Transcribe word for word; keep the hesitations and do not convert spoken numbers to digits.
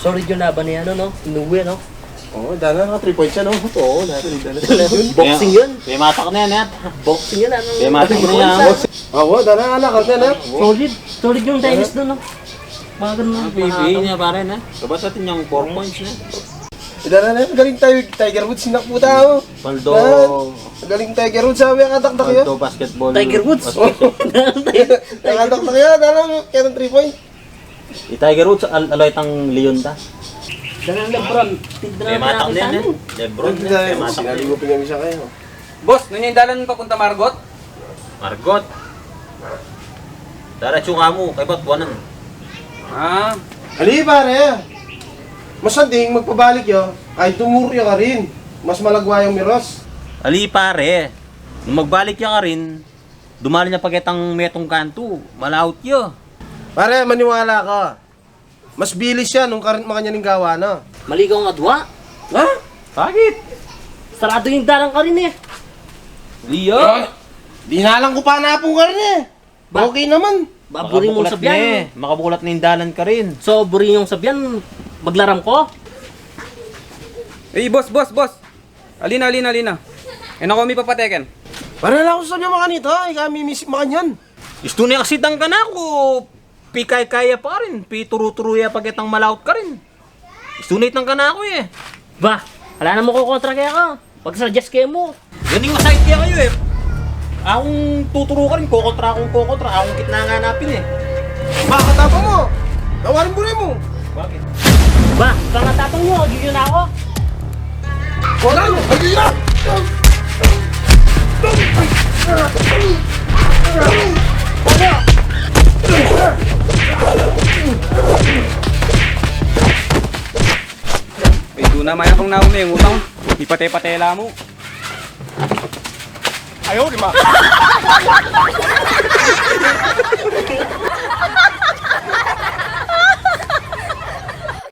Solid yung laban ni ano, no? Inoue, no? Oo, dana, naka three points yan, no? Oo, dana, dana. Boxing yun. May matak na yan, eh. Boxing yun, ano? May matak na yan. Oo, dana, anak, ano na? Solid. Solid yung tennis dun, no? Mga ganun, Ang mga P B A niya, pare, na. Labas natin yung four points na. Dana na, galing tayo, Tiger Woods, sinak po tao. Paldo. Galing Tiger Woods, sabi, nakataktak yun. Paldo basketball. Tiger Woods. Basketball. Nakataktak yun, dana, kaya ng three point. I Tiger Woods, al-, aloy tang Leon ta. Dana LeBron. May matak na yan, eh. LeBron, may matak na yan. Sinabi ko, pinamisa kayo. Boss, nanu ing dalan papunta Margot? Margot? Daratsu ka mu, kaybat wanan. Ah. Ali, pare. Mas anting magpabalik ya, ay tumuru ya karin. Mas malagwa yang miras. Ali, pare. Nung magbalik ya karin, dumalan ya pa ketang metung kantu, malaut ya. Pare, maniwala ka. Mas bilis ya nung karin makanyan ing gawa na. Mali kang adwa. Ha? Bakit? Sarado ing dalan karin, eh. Liya? Ah, dinalan ku pa napun karin, eh. Ba- Okay naman. Ba, buri mung Makabukulat sabyan. Ne. Makabukulat ne ing dalan karin. So, buri yung sabyan, maglaram ko? Eh, boss, boss, boss. Alina, alina, alina. E na ko mipapateken. Para na ku sabyan makanita, ika mimisip makanyan. Istu ne kasi itang kanaku, pikay-kaya pa karin, pituru-turu ya pa ketang malaut karin. Istu ne itang kanaku, e. Ba, ala namu kokontra keka. Pag-suggest ke mu. Yan ing masakit kaya kayu, e. Akung tuturu karin, kokontra, akung kokontra, akung kitna nga napin, e. Makatapang mu. Tawarin buri mu. Bakit? Ba, pangatapang yu, agyu yu na ku. Wala, agyu yu na. Ay, duna, mayapang na mu, e, ngutang. Ipate-pate la mu. Ayaw, di ba?